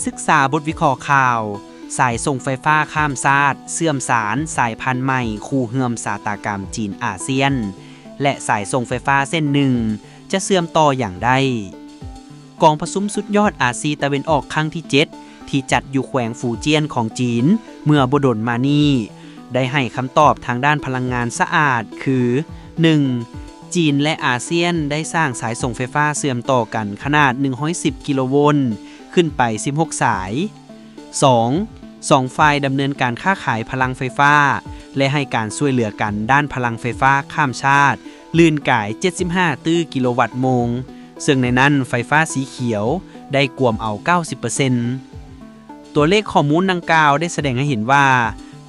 ສຶກສາບົດວິເຄາະຂ່າວ, ສາຍສົ່ງໄຟຟ້າຂ້າມຊາດເຊື່ອມສານສາຍພານໃໝ່ຄູ່ເຮືອມຊາຕາກຳຈີນອາຊຽນ ແລະ ສາຍສົ່ງໄຟຟ້າເສັ້ນໜຶ່ງຈະເຊື່ອມຕໍ່ຢ່າງໃດ? ກອງປະຊຸມສຸດຍອດອາຊີຕາເວັນອອກຄັ້ງທີເຈັດ ທີ່ຈັດຢູ່ແຂວງຟູຈຽນຂອງຈີນເມື່ອບໍ່ດົນມານີ້ ໄດ້ໃຫ້ຄຳຕອບທາງດ້ານພະລັງງານສະອາດຄື ໜຶ່ງ ຈີນ ແລະ ອາຊຽນໄດ້ສ້າງສາຍສົ່ງໄຟຟ້າເຊື່ອມຕໍ່ກັນຂະໜາດໜຶ່ງຮ້ອຍສິບກິໂລໂວນ ຂຶ້ນໄປສິບຫົກສາຍ. ສອງ ສອງຝ່າຍດຳເນີນການຄ້າຂາຍພະລັງໄຟຟ້າ ແລະ ໃຫ້ການຊ່ວຍເຫຼືອກັນດ້ານພະລັງໄຟຟ້າຂ້າມຊາດ ລື່ນກາຍເຈັດສິບຫ້າຕື້ກິໂລວັດໂມງ, ເຊິ່ງໃນນັ້ນໄຟຟ້າສີຂຽວໄດ້ກວມເອົາເກົ້າສິບເປີເຊັນ. ຕົວເລກຂໍ້ມູນດັ່ງກ່າວໄດ້ສະແດງໃຫ້ເຫັນວ່າ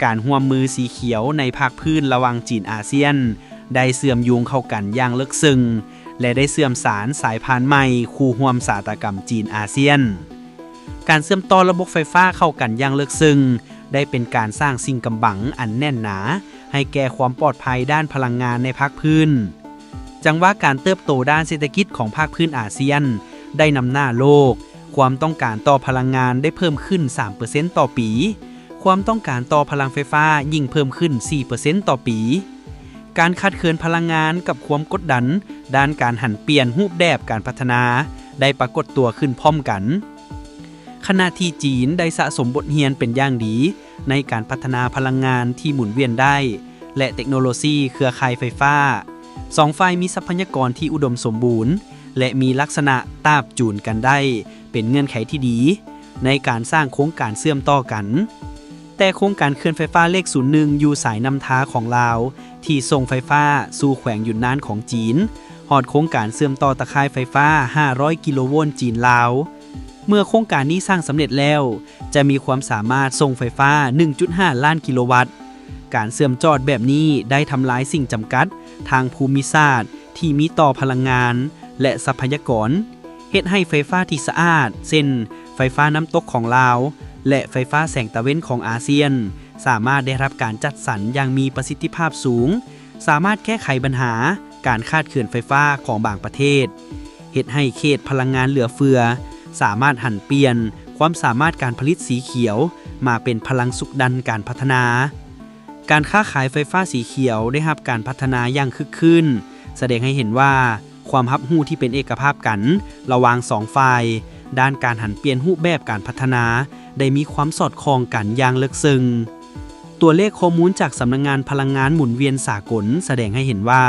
ການຮ່ວມມືສີຂຽວໃນພາກພື້ນລະຫວ່າງຈີນອາຊຽນ ໄດ້ເຊື່ອມໂຍງເຂົ້າກັນຢ່າງເລິກເຊິ່ງ ແລະ ໄດ້ເຊື່ອມສານສາຍພານໃໝ່ຄູ່ຮ່ວມຊາຕາກຳຈີນອາຊຽນ. ການເຊື່ອມຕໍ່ລະບົບໄຟຟ້າເຂົ້າກັນຢ່າງເລິກເຊິ່ງ ໄດ້ເປັນການສ້າງສິ່ງກຳບັງອັນແໜ້ນໜາໃຫ້ແກ່ຄວາມປອດໄພດ້ານພະລັງງານໃນພາກພື້ນ. ຈັງຫວະການເຕີບໂຕດ້ານເສດຖະກິດຂອງພາກພື້ນອາຊຽນໄດ້ນຳໜ້າໂລກ, ຄວາມຕ້ອງການຕໍ່ພະລັງງານໄດ້ເພີ່ມຂຶ້ນສາມເປີເຊັນຕໍ່ປີ, ຄວາມຕ້ອງການຕໍ່ພະລັງໄຟຟ້າຍິ່ງເພີ່ມຂຶ້ນສີ່ເປີເຊັນຕໍ່ປີ. ການຂາດເຂີນພະລັງງານກັບຄວາມກົດດັນດ້ານການຫັນປ່ຽນຮູບແບບການພັດທະນາໄດ້ປາກົດຕົວຂຶ້ນພ້ອມກັນ, ຂະນະທີ່ຈີນໄດ້ສະສົມບົດຮຽນເປັນຢ່າງດີໃນການພັດທະນາພະລັງງານທີ່ໝູນວຽນໄດ້ ແລະ ເຕັກໂນໂລຊີເຄືອຂ່າຍໄຟຟ້າ. ສອງຝ່າຍມີຊັບພະຍາກອນທີ່ອຸດົມສົມບູນ ແລະ ມີລັກສະນະຕາບຈູນກັນໄດ້ເປັນເງື່ອນໄຂທີ່ດີໃນການສ້າງໂຄງການເຊື່ອມຕໍ່ກັນ. ແຕ່ໂຄງການເຂື່ອນໄຟຟ້າເລກສູນໜຶ່ງຢູ່ສາຍນ້ຳທາຂອງລາວ ທີ່ສົ່ງໄຟຟ້າສູ່ແຂວງຢຸນນານຂອງຈີນ, ຮອດໂຄງການເຊື່ອມຕໍ່ຕາຂ່າຍໄຟຟ້າຫ້າຮ້ອຍກິໂລໂວນຈີນລາວ. ເມື່ອໂຄງການນີ້ສ້າງສຳເລັດແລ້ວ, ຈະມີຄວາມສາມາດສົ່ງໄຟຟ້າໜຶ່ງຈຸດຫ້າລ້ານກິໂລວັດ. ການເຊື່ອມຈອດແບບນີ້ໄດ້ທຳລາຍສິ່ງຈຳກັດທາງພູມິສາດທີ່ມີຕໍ່ພະລັງງານ ແລະ ຊັບພະຍາກອນ, ເຮັດໃຫ້ໄຟຟ້າທີ່ສະອາດ ເຊັ່ນ ໄຟຟ້ານ້ຳຕົກຂອງລາວ ແລະ ໄຟຟ້າແສງຕາເວັນຂອງອາຊຽນ ສາມາດໄດ້ຮັບການຈັດສັນຢ່າງມີປະສິດທິພາບສູງ, ສາມາດແກ້ໄຂບັນຫາການຂາດເຂີນໄຟຟ້າຂອງບາງປະເທດ, ເຮັດໃຫ້ເຂດພະລັງງານເຫຼືອເຟືອ ສາມາດຫັນປ່ຽນຄວາມສາມາດການຜະລິດສີຂຽວມາເປັນພະລັງຊຸກດັນການພັດທະນາ. ການຄ້າຂາຍໄຟຟ້າສີຂຽວໄດ້ຮັບການພັດທະນາຢ່າງຄຶກຄື້ນ, ສະແດງໃຫ້ເຫັນວ່າຄວາມຮັບຮູ້ທີ່ເປັນເອກະພາບກັນລະຫວ່າງສອງຝ່າຍ ດ້ານການຫັນປ່ຽນຮູບແບບການພັດທະນາໄດ້ມີຄວາມສອດຄ່ອງກັນຢ່າງເລິກເຊິ່ງ. ຕົວເລກຂໍ້ມູນຈາກສຳນັກງານພະລັງງານໝູນວຽນສາກົນສະແດງໃຫ້ເຫັນວ່າ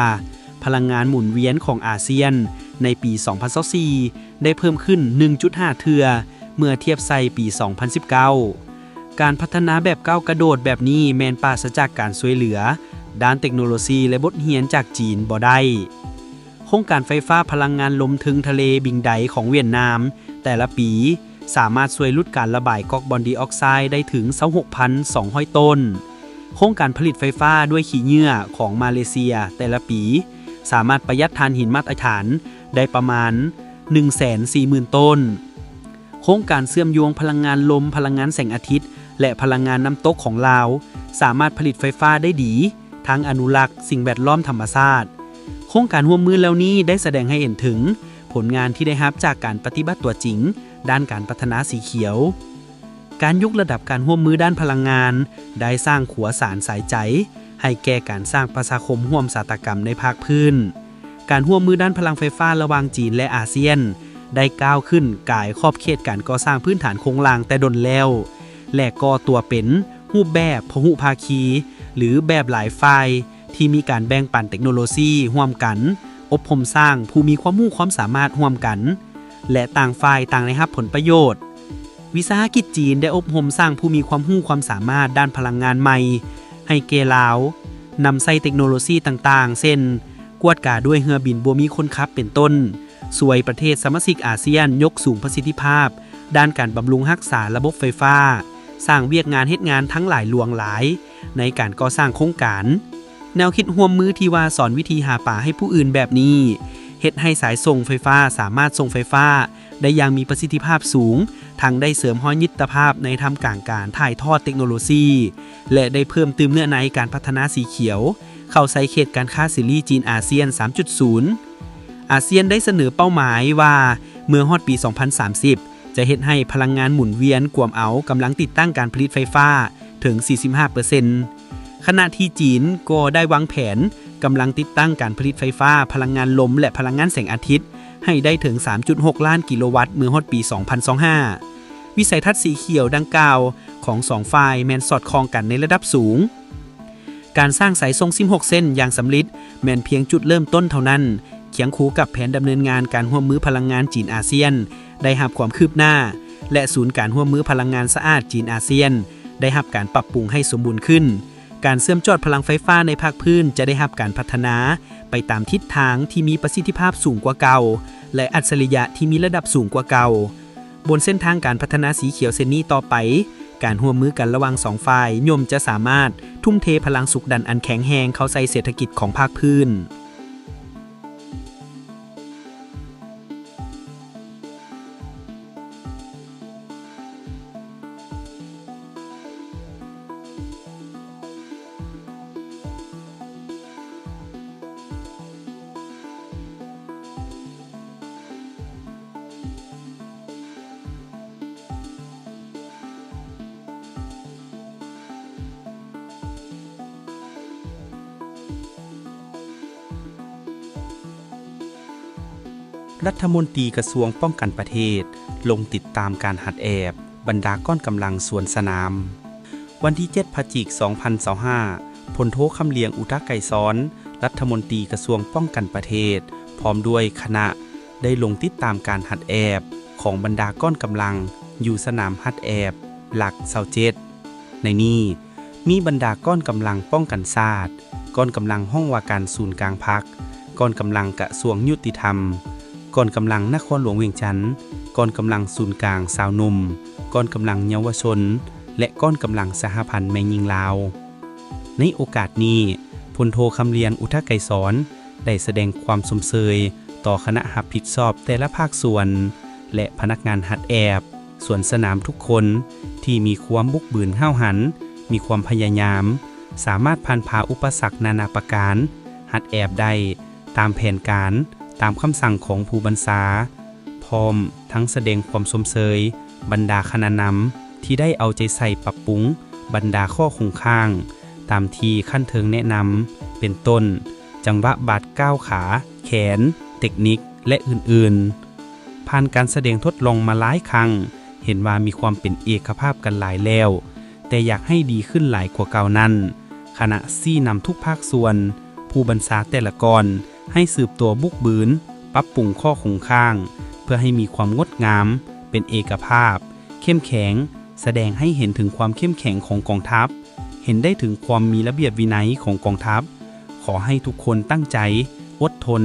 ພະລັງງານໝູນວຽນຂອງອາຊຽນໃນປີສອງພັນຊາວສີ່ ໄດ້ເພີ່ມຂຶ້ນໜຶ່ງຈຸດຫ້າເທື່ອ ເມື່ອທຽບໃສ່ປີສອງພັນສິບເກົ້າ. ການພັດທະນາແບບກ້າວກະໂດດແບບນີ້ແມ່ນປາສະຈາກການຊ່ວຍເຫຼືອດ້ານເຕັກໂນໂລຊີ ແລະ ບົດຮຽນຈາກຈີນບໍ່ໄດ້. ໂຄງການໄຟຟ້າພະລັງງານລົມເທິງທະເລບິງໄດຂອງຫວຽດນາມ ແຕ່ລະປີສາມາດຊ່ວຍຫຼຸດການລະບາຍກອກບອນດີອອກໄຊໄດ້ເຖິງຊາວຫົກພັນສອງຮ້ອຍໂຕນ. ໂຄງການຜະລິດໄຟຟ້າດ້ວຍຂີ້ເຫຍື້ອຂອງມາເລເຊຍແຕ່ລະປີ ສາມາດປະຢັດຖ່ານຫີນມາດຕະຖານໄດ້ປະມານໜຶ່ງແສນສີ່ໝື່ນໂຕນ. ໂຄງການເຊື່ອມໂຍງພະລັງງານລົມ, ພະລັງງານແສງອາທິດ ແລະ ພະລັງງານນ້ຳຕົກຂອງລາວ ສາມາດຜະລິດໄຟຟ້າໄດ້ດີ, ທັງອະນຸລັກສິ່ງແວດລ້ອມທຳມະຊາດ. ໂຄງການຮ່ວມມືເຫຼົ່ານີ້ໄດ້ສະແດງໃຫ້ເຫັນເຖິງຜົນງານທີ່ໄດ້ຮັບຈາກການປະຕິບັດຕົວຈິງດ້ານການພັດທະນາສີຂຽວ. ການຍົກລະດັບການຮ່ວມມືດ້ານພະລັງງານ ໄດ້ສ້າງຂົວສານສາຍໃຈໃຫ້ແກ່ການສ້າງປະຊາຄົມຮ່ວມຊາຕາກຳໃນພາກພື້ນ. ການຮ່ວມມືດ້ານພະລັງໄຟຟ້າລະຫວ່າງຈີນ ແລະ ອາຊຽນ ໄດ້ກ້າວຂຶ້ນກາຍຂອບເຂດການກໍ່ສ້າງພື້ນຖານໂຄງລ່າງແຕ່ດົນແລ້ວ ແລະ ກໍ່ຕົວເປັນຮູບແບບພະຫຸພາຄີ ຫຼື ແບບຫຼາຍຝ່າຍ ທີ່ມີການແບ່ງປັນເຕັກໂນໂລຊີຮ່ວມກັນ, ອົບຮົມສ້າງຜູ້ມີຄວາມຮູ້ຄວາມສາມາດຮ່ວມກັນ ແລະ ຕ່າງຝ່າຍຕ່າງໄດ້ຮັບຜົນປະໂຫຍດ. ວິສາຫະກິດຈີນໄດ້ອົບຮົມສ້າງຜູ້ມີຄວາມຮູ້ຄວາມສາມາດດ້ານພະລັງງານໃໝ່ໃຫ້ແກ່ລາວ, ນຳໃຊ້ເຕັກໂນໂລຊີຕ່າງໆ ເຊັ່ນ ກວດກາດ້ວຍເຮືອບິນບໍ່ມີຄົນຂັບເປັນຕົ້ນ, ຊ່ວຍປະເທດສະມາຊິກອາຊຽນຍົກສູງປະສິດທິພາບດ້ານການບຳລຸງຮັກສາລະບົບໄຟຟ້າ, ສ້າງວຽກງານເຮັດງານທັງຫຼາຍຫຼວງຫຼາຍໃນການກໍ່ສ້າງໂຄງການ. ແນວຄິດຮ່ວມມືທີ່ວ່າສອນວິທີຫາປາໃຫ້ຜູ້ອື່ນແບບນີ້ ເຮັດໃຫ້ສາຍສົ່ງໄຟຟ້າສາມາດສົ່ງໄຟຟ້າ ໄດ້ຢ່າງມີປະສິດທິພາບສູງ, ທັງໄດ້ເສີມຮອຍມິດຕະພາບໃນທ່າມກາງການຖ່າຍທອດເຕັກໂນໂລຊີ ແລະ ໄດ້ເພີ່ມຕື່ມເນື້ອໃນການພັດທະນາສີຂຽວເຂົ້າໃສ່ເຂດການຄ້າເສລີຈີນອາຊຽນສາມຈຸດສູນ. ອາຊຽນໄດ້ສະເໜີເປົ້າໝາຍວ່າ ເມື່ອຮອດປີສອງພັນສາມສິບ ຈະເຮັດໃຫ້ພະລັງງານໝູນວຽນກວມເອົາກຳລັງຕິດຕັ້ງການຜະລິດໄຟຟ້າເຖິງສີ່ສິບຫ້າເປີເຊັນ. ຂະນະທີ່ຈີນກໍໄດ້ວາງແຜນກຳລັງຕິດຕັ້ງການຜະລິດໄຟຟ້າພະລັງງານລົມ ແລະ ພະລັງງານແສງອາທິດໃຫ້ໄດ້ເຖິງສາມຈຸດຫົກລ້ານກິໂລວັດເມື່ອຮອດປີສອງພັນຊາວຫ້າ. ວິໄສທັດສີຂຽວດັ່ງກ່າວຂອງສອງຝ່າຍແມ່ນສອດຄ່ອງກັນໃນລະດັບສູງ. ການສ້າງສາຍສົ່ງສິບຫົກເສັ້ນຢ່າງສຳເລັດແມ່ນພຽງຈຸດເລີ່ມຕົ້ນເທົ່ານັ້ນ, ຄຽງຄູ່ກັບແຜນດຳເນີນງານການຮ່ວມມືພະລັງງານຈີນອາຊຽນໄດ້ຮັບຄວາມຄືບໜ້າ ແລະ ສູນການຮ່ວມມືພະລັງງານສະອາດຈີນອາຊຽນໄດ້ຮັບການປັບປຸງໃຫ້ສົມບູນຂຶ້ນ. ການເຊື່ອມຈອດພະລັງໄຟຟ້າໃນພາກພື້ນຈະໄດ້ຮັບການພັດທະນາໄປຕາມທິດທາງທີ່ມີປະສິດທິພາບສູງກວ່າເກົ່າ ແລະ ອັດສະລິຍະທີ່ມີລະດັບສູງກວ່າເກົ່າ. ບົນເສັ້ນທາງການພັດທະນາສີຂຽວເຊັ່ນນີ້ຕໍ່ໄປ, ການຮ່ວມມືກັນລະຫວ່າງສອງຝ່າຍຍ່ອມຈະສາມາດທຸ່ມເທພະລັງຊຸກດັນອັນແຂງແຮງເຂົ້າໃສ່ເສດຖະກິດຂອງພາກພື້ນ. ລັດຖະມົນຕີກະຊວງປ້ອງກັນປະເທດລົງຕິດຕາມການຫັດແອບບັນດາກ້ອນກຳລັງສວນສະໜາມ. ວັນທີເຈັດ ພະຈິກ ສອງພັນຊາວຫ້າ, ພົນໂທ ຄຳລຽງ ອຸທະໄກສອນ, ລັດຖະມົນຕີກະຊວງປ້ອງກັນປະເທດ ພ້ອມດ້ວຍຄະນະ ໄດ້ລົງຕິດຕາມການຫັດແອບຂອງບັນດາກ້ອນກຳລັງຢູ່ສະໜາມຫັດແອບຫຼັກຊາວເຈັດ. ໃນນີ້ມີບັນດາກ້ອນກຳລັງປ້ອງກັນຊາດ, ກ້ອນກຳລັງຫ້ອງວ່າການສູນກາງພັກ, ກ້ອນກຳລັງກະຊວງຍຸຕິທຳ, ກ້ອນກຳລັງນະຄອນຫຼວງວຽງຈັນ, ກ້ອນກຳລັງສູນກາງຊາວໜຸ່ມ, ກ້ອນກຳລັງເຍົາວະຊົນ ແລະ ກ້ອນກຳລັງສະຫະພັນແມ່ຍິງລາວ. ໃນໂອກາດນີ້, ພົນໂທ ຄຳລຽງ ອຸທະໄກສອນ ໄດ້ສະແດງຄວາມຊົມເຊີຍຕໍ່ຄະນະຮັບຜິດຊອບແຕ່ລະພາກສ່ວນ ແລະ ພະນັກງານຫັດແອບສວນສະໜາມທຸກຄົນ ທີ່ມີຄວາມບຸກບືນຫ້າວຫັນ, ມີຄວາມພະຍາຍາມ, ສາມາດຜ່ານຜ່າອຸປະສັກນານາປະການ, ຫັດແອບໄດ້ຕາມແຜນການ, ຕາມຄຳສັ່ງຂອງຜູ້ບັນຊາ. ພ້ອມທັງສະແດງຄວາມຊົມເຊີຍບັນດາຄະນະນຳທີ່ໄດ້ເອົາໃຈໃສ່ປັບປຸງບັນດາຂໍ້ຄົງຄ້າງຕາມທີ່ຂັ້ນເທິງແນະນຳ ເປັນຕົ້ນ ຈັງຫວະບາດກ້າວຂາ, ແຂນ, ເຕັກນິກ ແລະ ອື່ນໆ. ຜ່ານການສະແດງທົດລອງມາຫຼາຍຄັ້ງ, ເຫັນວ່າມີຄວາມເປັນເອກະພາບກັນຫຼາຍແລ້ວ, ແຕ່ຢາກໃຫ້ດີຂຶ້ນຫຼາຍກວ່າເກົ່ານັ້ນ, ຄະນະຊີ້ນຳທຸກພາກສ່ວນ, ຜູ້ບັນຊາແຕ່ລະກ້ອນ ໃຫ້ສືບຕໍ່ບຸກບືນ, ປັບປຸງຂໍ້ຄົງຄ້າງ ເພື່ອໃຫ້ມີຄວາມງົດງາມ, ເປັນເອກະພາບ, ເຂັ້ມແຂງ, ສະແດງໃຫ້ເຫັນເຖິງຄວາມເຂັ້ມແຂງຂອງກອງທັບ, ເຫັນໄດ້ເຖິງຄວາມມີລະບຽບວິໄນຂອງກອງທັບ. ຂໍໃຫ້ທຸກຄົນຕັ້ງໃຈ, ອົດທົນ,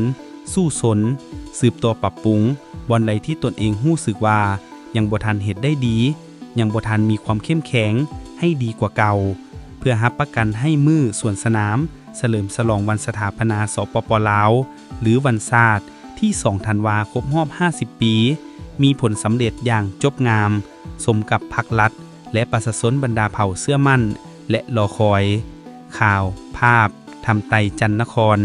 ສູ້ຊົນ, ສືບຕໍ່ປັບປຸງ, ບ່ອນໃດທີ່ຕົນເອງຮູ້ສຶກວ່າຍັງບໍ່ທັນເຮັດໄດ້ດີ, ຍັງບໍ່ທັນມີຄວາມເຂັ້ມແຂງໃຫ້ດີກວ່າເກົ່າ, ເພື່ອຮັບປະກັນໃຫ້ມື້ສວນສະໜາມ ສະເຫຼີມສະຫຼອງວັນສະຖາປະນາ ສປປ ລາວ ຫຼື ວັນຊາດ ທີສອງ ທັນວາ ຄົບຮອບຫ້າສິບປີ ມີຜົນສຳເລັດຢ່າງຈົບງາມ, ສົມກັບພັກລັດ ແລະ ປະຊາຊົນບັນດາເຜົ່າເຊື່ອໝັ້ນ ແລະ ລໍຄອຍ. ຂ່າວ, ພາບ, ທຳໄຕ ຈັນນະຄອນ.